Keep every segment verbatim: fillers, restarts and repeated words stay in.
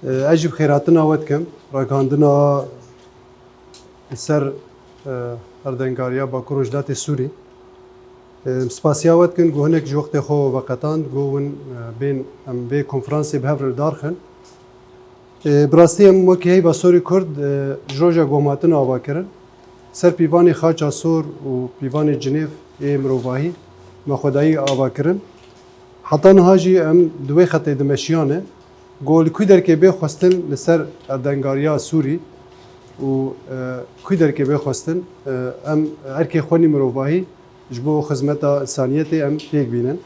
Ez jî bi xêrhatina we dikim, ragihandina li ser, e, erdengariya Bakur Rojhilatê Sûrî. E, em spasiya we dikin ku hinek ji wextê xwe veqetand ku hûn, e, bên em vê konferansê bi hev re li dar xin. E, bi rastî em wekî Heyva Sorî Kurd, e, ji roja ku em hatin avakirin, ser pîvanê Xaça Sor û pîvanê Cinêv ê mirovahî me xwedayî avakirin. Heta niha jî em di wê xetê dimeşiyane. Ku li ku derkê bê xwestin li ser erdengariya Sûrî û, e, ku derkê bê xwestin, e, em erkê xwe nî mirovahî ji bo xizmeta însaniyetê em pêk bînin.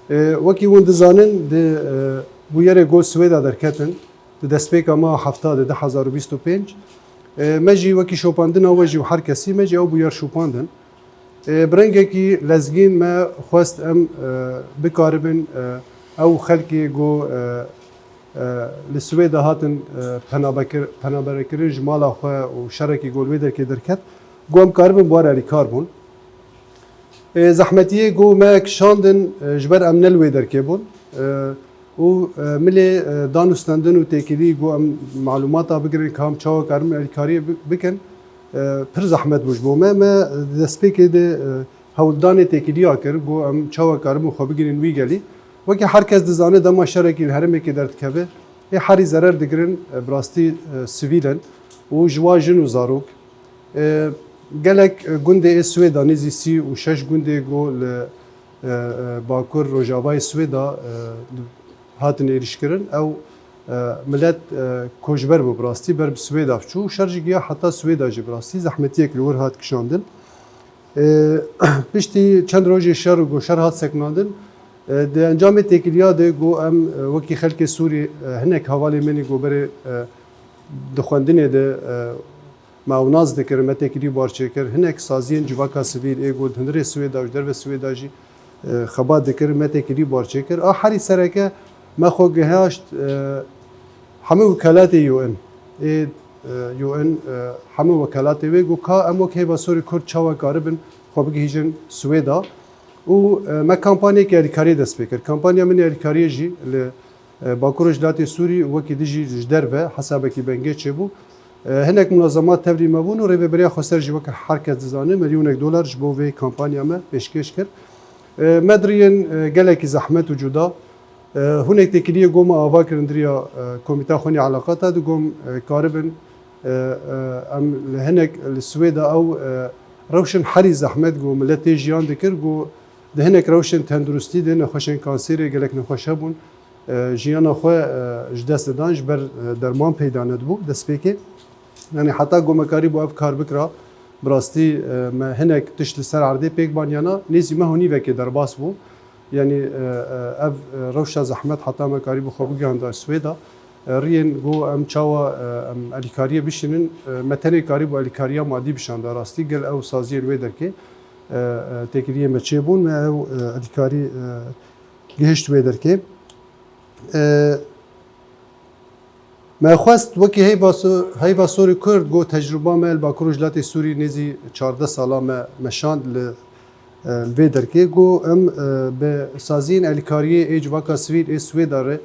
E, wekî hûn dizanin, di, e, bûyerê ku Swêda derketin, di destpêka meha hefta de du hezar û bîst û pênc, e, me jî wekî şopandina we jî û her kesî me jî ew bûyer şopandin. E, bi rengekî lezgîn me xwest em, e, bikaribin, e, ew xelkê ku, e, e, li Swêda hatin, e, penabekir-, penaberekirin ji mala xwe û şerekî ku li wê derkê derket, ku em karibin bi wan re alîkar bûn. E, zehmetiyê ku me kişandin, e, ji ber em ne li wê derkê bûn. E, û, e, milê, e, danûstendin û têkilî ku em malûmata bigirin, ka em çawa karin alîkariyê bi-, bikin, e, pir zehmet bû ji bo me. Me di destpêkê de, e, hewldanê têkiliya kir, ku em çawa karibin xwe bigihînin wî gelî. Wekî her kes dizane, dema şerekî li herêmekê derdikeve, ê herî zerer digirin, e, bi rastî, e, sivîl in û ji wan jin û zarok. E, gelek, e, gundê ê Swêda, nêzî sî û şeş gundê ku li, e, e, Bakur Rojavayê Swêda, e, hatin êrîşkirin, ew, e, milet, e, koçber bû bi rastî, ber bi Swêda çû û şer jî giya heta Swêda jî bi rastî zehmetiyek li wir hat kişandin. E, piştî çend rojê şer û ku şer hat sekinandin, e, di encamê têkiliya de ku em, e, wekî xelkê Sûrî, e, hinek hevalê me nî ku berê, e, di xwendinê de, e, me ew nas dikir, me têkilî bar çêkir. Hinek saziyên civaka sivîl ê ku di hundirê Swêda û ji derve Swêda jî, e, xebat dikir, me têkilî bar çêkir. A herî sereke me xwe gihaşt, e, hemû wikelatê U N. Ê, e, U N, e, hemû wikelatê wê ku ka em wek Heyva Sorî Kurd çawa karibin xwe bigihîjin Swêda. Û, e, me kampanyayeke alîkariyê dest pê kir. Kampanya min ê alîkariyê jî li, e, Bakur Rojhilatê Sûrî wekî dijî ji derve hesabekî bengê çêbû. E, hinek munazemat tevlî me bûn û Rêveberiya Xweser jî weke her kes dizane milyonek dolar ji bo vê kampanya me pêşkêş kir. E, me diriyên, e, gelekî zehmet û cuda, e, hinek têkiliyê goma ava kirin diriya, e, komîta xwe nî eleqata di gom, e, karibin, e, e, em li hinek li Swêda ew, e, rewşên herî zehmet ku milet tê jiyan dikir ku di hinek rewşên tenduristî de nexweşên kanserê gelek nexweş hebûn, e, jiyana xwe, e, ji dest didan ji ber, e, derman peyda nedibû destpêkê. Yanî heta ku me karîbû ev kar bikira, bi rastî, e, me hinek tişt li ser erdê pêk baniyana, nêzî meh û nîvekê derbas bû. Yanî, e, e, ev, e, rewşa zehmet heta me karîbû xwe bigihanda Swêda. E, riyên ku em çawa, e, em alîkariyê bişînin, e, me tenê karîbû alîkariya madî bişanda rastî. Gel ew saziyên wê derkê, e, e, têkiliyê me çêbûn, me ew, e, alîkarî, e, gihişt wê derkê. E, Me xwest wekî Heyva So-, Heyva Sorî Kurd ku tecrûba me li Bakur Rojhilatê Sûrî nêzî çardeh sala me meşand li, e, li vê derkê ku em, e, bi saziyên alîkariyê ê civaka sivîl ê Swêda re,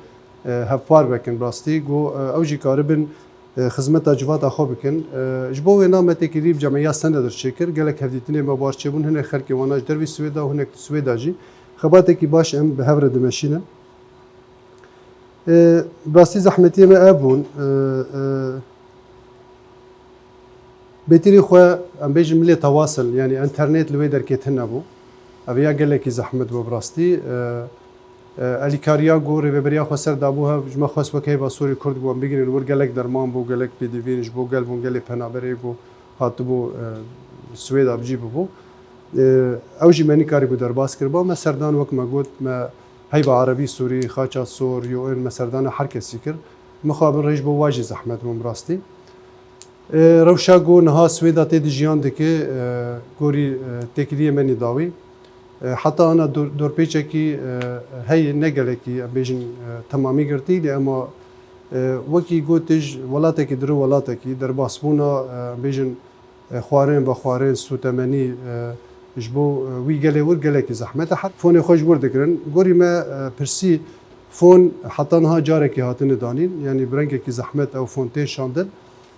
e, hevpar vekin rastî ku, e, ew jî karibin, e, xizmeta civata xwe bikin. E, ji bo wêna me têkilî bi Cemiya Senedir çêkir. Gelek hevdîtinê me bar çêbûn, hinek xelkê wana ji dervî Swêda û hinek di Swêda jî. Xebatekî baş em bi hev re dimeşînin. E, bi rastî zehmetiyê me ev bûn. E, e, bêtirî xwe, em bêjin milê tewasil, yanî enternet li wê derkê tune bû. Ev ya gelekî zehmet bû bi rastî. E, e, elîkariya ku Rêveberiya Xweser dabû hev, ji me xwest wek Heyva Sorî Kurd bû, em bigihînin wir gelek derman bû, gelek pêdivîn ji bo gel bûn, gelê penaberê ku hatibû, e, Swêda bi cî bibû. E, ew jî me nikarîbû derbas kiriba. Me serdan wek me got, me Heyva Erebî Sûrî, Xaça Sor, U N, me serdana her kesî kir. Mixabin rêj bo wa jî zehmet bûn bi rastî. E, rewşa ku niha Swêda tê de jiyan dike, e, gorî, e, têkiliyê me nî dawî. E, heta ana dor-, dorpêçekî, e, heye, ne gelekî, em bêjin, e, temamî girtî, lê ema, e, wekî got tê ji welatekî diro welatekî derbasbûna, e, em bêjin, e, xwarin, vexwarin, sûtemenî, e, ji bo, e, wî gelê wir gelekî zehmet e. Her fonê xwe ji wir digirin. Gorî me, e, pirsî, Fon heta niha carekê hatine danîn, yanî bi rengekî zehmet ew fon tên şandin.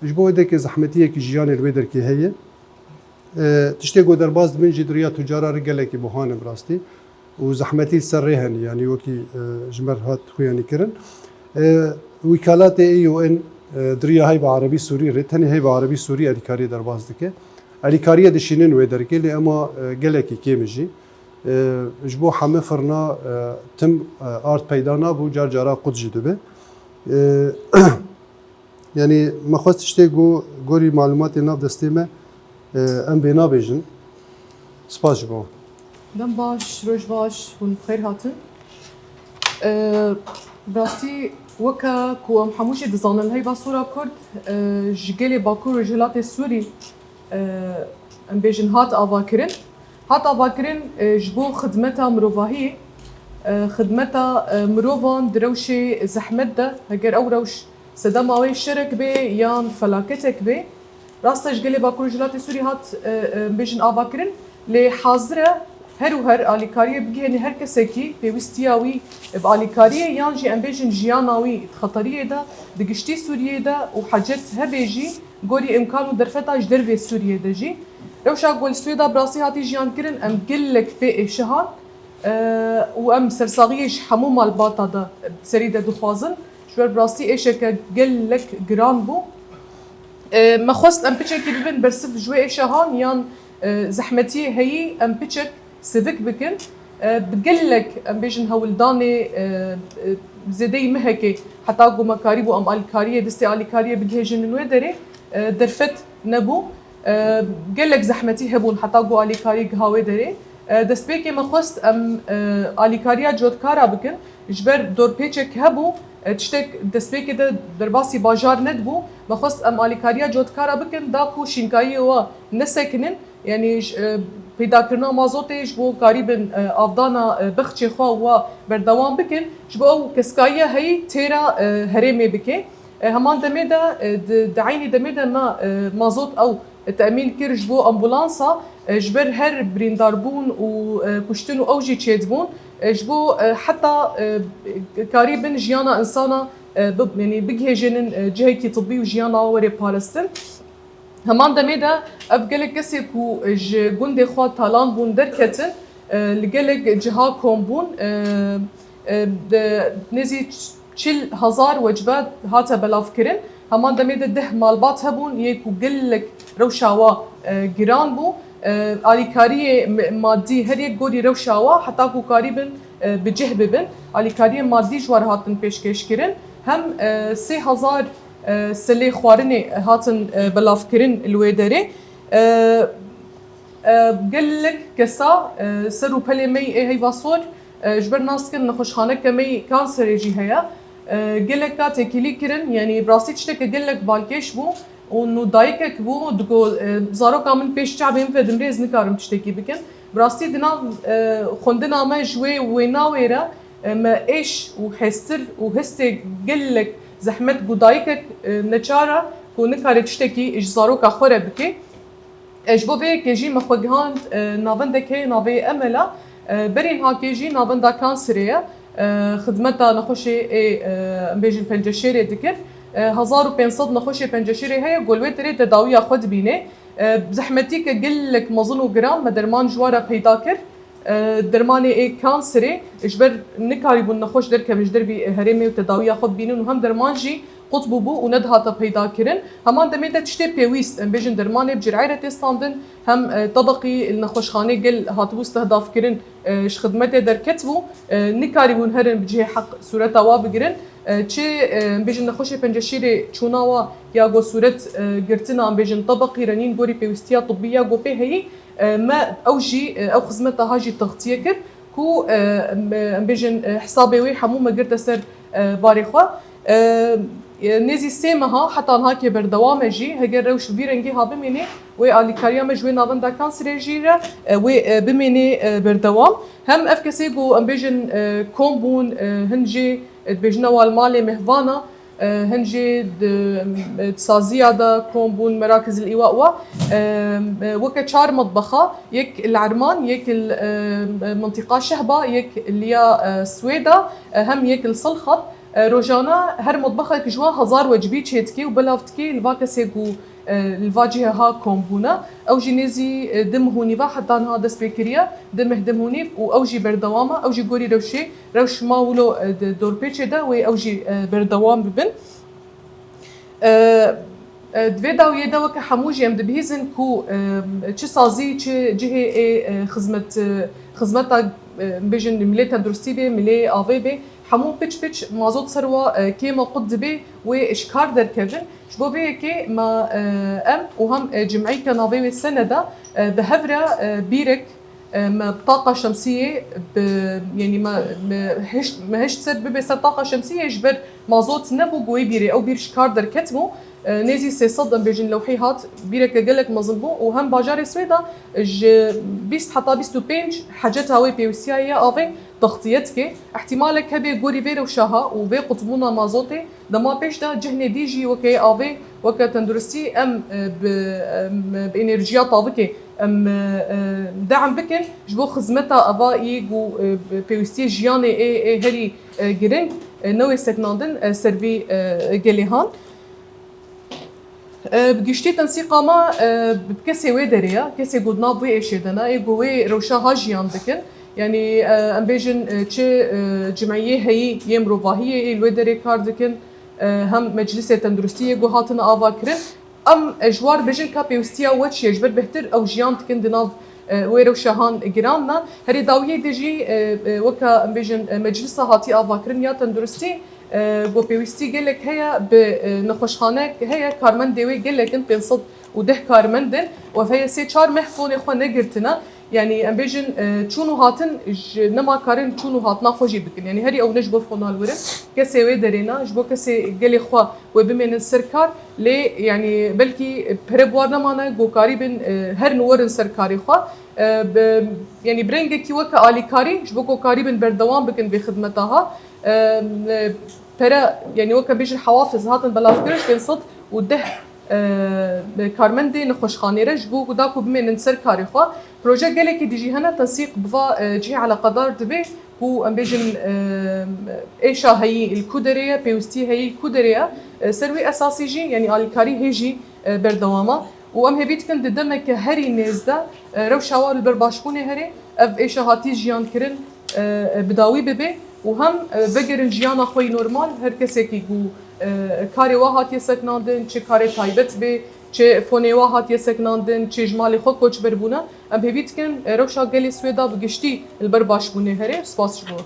Ji bo wê derkê zehmetiyekî jiyanê li wê derkê heye. E, tiştê ku derbas dibin jî di riya tucara re gelekî buhan e bi rastî. Û zehmetî li ser rê hene, yanî wekî, e, ji me re hat xuyanî kirin. E, wîkalatê E U N, e, di riya Heyva Erebî Sûrî re, tenê Heyva Erebî Sûrî alîkariyê derbas dike. Alîkariyê dişînin wê derkê, lê ema, e, gelekî kêm e jî. E, ji bo heme firna, e, tim, e, ard peyda nabû, car cara qut jî dibe. E, Yanî me xwest tiştê ku gorî malûmatê nav destê me, e, em vê nabêjin. Spas ji bo. Dem baş, roj baş, hûn bi xêr hatin. E, bi rastî weke ku em hemû jî dizanin, Heyva Sora Kurd, e, ji gelê Bakur û Rojhilatê Sûrî, e, em bêjin, hat avakirin. Hat avakirin, e, ji bo xidmeta mirovahiyê, e, xidmeta, e, mirovan di rewşê zehmet de, heger ew rewş sedema wê şerek bê yan felaketek bê. Rast e, ji gelê Bakur û Rojhilatê Sûrî hat, e, e, bêjin avakirin, lê hazir e her û her alîkariyê bigihêne her kesekî pêwîstiya wî bi alîkariyê yan jî em bêjin jiyana wî di xeteriyê de, di giştî Sûriyê de û hecet hebe jî gorî îmkan û derfeta ji dervê Sûriyê de jî. Rewşa ku li Swêda bi rastî hatî jiyan kirin, em gelek pê êşihan, e, û em sersaxiyê ji hemû malbata de serî de dixwazin. Ji ber bi rastî êşeke gelek giran bû. E, me xwest em piçekî bibin bersiv ji wê êşehan yan, e, zehmetiyê heyî em piçek sivik bikin. E, bi gelek, em bêjin, hewldanê, e, e, zêdeyî mehekê heta ku me karîbû em alîkariyê, destê alîkariyê bigihêjin wê derê, e, derfet nebû. E, gelek zehmetî hebûn heta ku alîkarî giha wê derê. E, destpêkê me xwest em, e, alîkariya cotkara bikin. Ji ber dorpêçek hebû, e, tiştek destpêkê de derbasî bajar nedibû. Me xwest em alîkariya cotkara bikin, da ku şînkayiyê we nesekinin. Yanî ji, e, peydakirina mazotê ji bo karîbin, e, avdana, e, bexçê xwe wa berdewam bikin, ji bo ew keskayiya heyî têra, e, herêmê bike. E, heman demê de, e, di, di eynî demê de me, e, mazot ew temîn kir ji bo ambulansa, e, ji ber her birîndarbûn û, e, kuştin û ew jî çêdibûn, e, ji bo, e, heta, e, karîbin jiyana insana, e, bi, yanî bigihêjênin, e, cihekî tibbî û jiyana we were parastin. Heman demê de ev gelek kesê ku ji gundê xwe talan bûn derketin, e, li gelek ciha kom bûn, e, e, de nêzî çil hezar wecbe hate belavkirin. Heman demê de deh malbat hebûn, yê ku gelek rewşa wa, e, giran bû. E, alîkariyê m-, madî her yek gorî rewşa wa heta ku karîbin, e, bi cih bibin. Alîkariyê madî ji we re hatin pêşkêşkirin. Hem, e, sê hezar, e, selê xwarinê hatin, e, belavkirin li wê derê. E, e, gelek kesa, e, ser û pelê me yî ê Heyva Sor, e, ji ber nas dikin nexweşxaneke me yî kanserê jî heye. E, gelek ka têkilî kirin, yanî bi rastî tişteke gelek balkêş bû. Û nû dayikek bû, digo, e, zaroka min pêş çavê min ve dimrê, ez nikarim tiştekî bikim. Bi rastî di nav, e, xwendina me ji wê wêna wê re, e, me êş û hêstir û hestê gelek zehmet ku dayikek, e, neçar e ku nikare tiştekî ji zaroka xwe re bike. E, ji bo vê yekê jî me xwe gihand, e, navendek heye navê Emela, e, berî niha kê jî navenda kanserê ye. E, xidmeta nexweşê ê, e, em bêjin penceşêrê dikir. E, hezar û pênc sed nexweşê penceşêrê heye, ku li wê derê tedawiya xwe dibîne. E, zehmetîke gelek mezin û giran me derman ji wa re peyda kir. E, dermanê ê kanserê ji ber nikarîbûn nexweş derkevin ji dervî herêmê û tedawiya xwe bibînin û hem derman jî qut bûbû û nedihata peyda kirin. Heman demê de tiştê pêwîst, em bêjin dermanê bi cir'ê re tê standin, hem, e, tebeqî li nexweşxanê gel hatibû stehdafkirin, e, ji xidmetê derketibû, e, nikarîbûn herin bi cihê heq sûreta wa bigirin. E, çi, e, em bêjin nexweşê penceşîrê çûna wa ya go sûret, e, girtina, em bêjin tebeqî re nîn gorî pêwîstiya tibbî ya go pê heyî, e, me ew jî, e, ew xizmeta ha jî textiye kir. Ku, e, em, em bêjin, e, hesabê wê hemû me girte ser, e, barê xwe. E, e, nêzî sê meha heta niha kê berdewam e jî. Heger rewş vî rengî ha bimîne, wê alîkariya me ji wê navenda kanserê jî re, e, wê, e, bimîne, e, berdewam. Hem ev kesê ku em bêjin, e, kom bûn, e, hin jî, e, dibêjine wa li malê mehvana, Hin jî di, di saziya de kom bûn, Merakizil Îwa wa, e, e, weke çar metbexa, yek li Erman, yek li, e, mintiqa Şehba, yek liya, e, Swêda, e, hem yek li Silxat. E, rojana her metbexek ji wan hezar wecibî çêdikê û belav dikê li va kesê ku, e, li va cihê ha kom bûne. Ew jî nêzî, e, di mihûnî ve heta niha dest pê kiriye, di meh di mihûnî û ew jî berdewam e. Ew jî gorî rewşê, rewş ma wilo, e, di dorpêçê de wê ew jî, e, berdewam bibin. E, e, di vê dawiyê de weke hemû jî em dibihîzin ku, e, çi sazî, çi cihê ê, e, xizmet, e, xizmeta, e, bêjin milê tenduristî bê, milê avê bê, hemû piç piç mazot ser wa, e, kêm e, qut dibê wê ji kar derkevin. Ji bo vê yekê me, e, em û hem, e, cimeyî ke navê wê Seneda, e, bi hev re, e, bîrek, e, me bi taqa şemsiyê bi, yanî me, me hişt, me hişt ser bibe ser taqa şemsiyê ji ber mazot nebû ku wê bîrê, ew bîr ji kar derketibû. E, nêzî sê sed em bêjin lewhî hat, bîreke gelek mezin bû û hem bajarê Swêda ji bîst heta bîst û pênc heceta wê pêwîstiya ye avê textiye dike. Îhtimalek hebe gorî vê rewşa ha û vê qutbûna mazotê dema pêş de cihnê dî jî weke avê, weke tenduristî em, e, bi, em, bi enerjiya tavikê em, e, e, deam bikin ji bo xizmeta eva yê ku, e, pêwîstiyê jiyanê ê, ê herî, e, giring, e, newê seknandin, e, ser vî, e, gelê han. E, bi giştî tensîqa me, e, bi kesê wê derê ye, kesê ku di nav wê êşê de ne, ê ku wê rewşa ha jiyan dikin. Yanî, e, em bêjin, e, çi, e, cimeyê heyî yê mirovahiyê ê li wê derê kar dikin, e, hem meclisê tenduristiyê ku hatine ava kirin. Em, e, ji war dibêjin ka pêwîstiya we çi ye, ji ber bêhtir ew jiyan dikin di nav, e, wê rewşa han giran ne. Herî dawiyê de jî, e, e, weke em bêjin, e, meclisa hatî avakirin ya tenduristî, e, ku pêwîstî gelek heye, bi, e, nexweşxane heye, karmendê wê gelek in, pênc sed û deh karmend in û ev heye sê çar meh fonê xwe negirtine. Yanî em bêjin, e, çûn û hatin ji nema karin çûn û hatina xwe jî bikin. Yanî herî ew ne ji bo fona li wir in, kesê wê derê ne, ji bo kesê gelê xwe wê bimênin ser kar, lê yanî belkî pere bi war nemane, ku karîbin, e, herin û werin ser karê xwe. E, bi, yanî bi rengekî weke alîkarî, ji bo ku karîbin berdewam bikin vê xidmeta ha. E, e, pere, yanî weke bêjin hewafiz hatin belavkirin, pênc sed û deh, e, karmendê nexweşxanê re ji bo ku da ku bimênin ser karê xwe. Proje gelekî dijî hene, tensîq bi va, e, cihê eleqedar dibe ku em bêjin, e, êşa heyî li ku derê ye, pêwîstî heyî li ku derê ye. E, ser wî esasî jî, yanî alîkarî hê jî, e, berdewam e. Û em hêvî dikin di demeke herî nêz de, e, rewşa wa li ber başbûnê herê, ev êşa hatî jiyan kirin, e, e, bi dawî bibe û hem, e, vegerin jiyana xwe yî normal, her kesekî ku, e, karê wa hatiye seknandin, çi karê taybet bê, çi fonê wa hatiye seknandin, çi ji malê xwe koçber bûne. Em hêvî dikin, e, rewşa gelê Swêda bi giştî li ber başbûnê herê. Spas ji bo.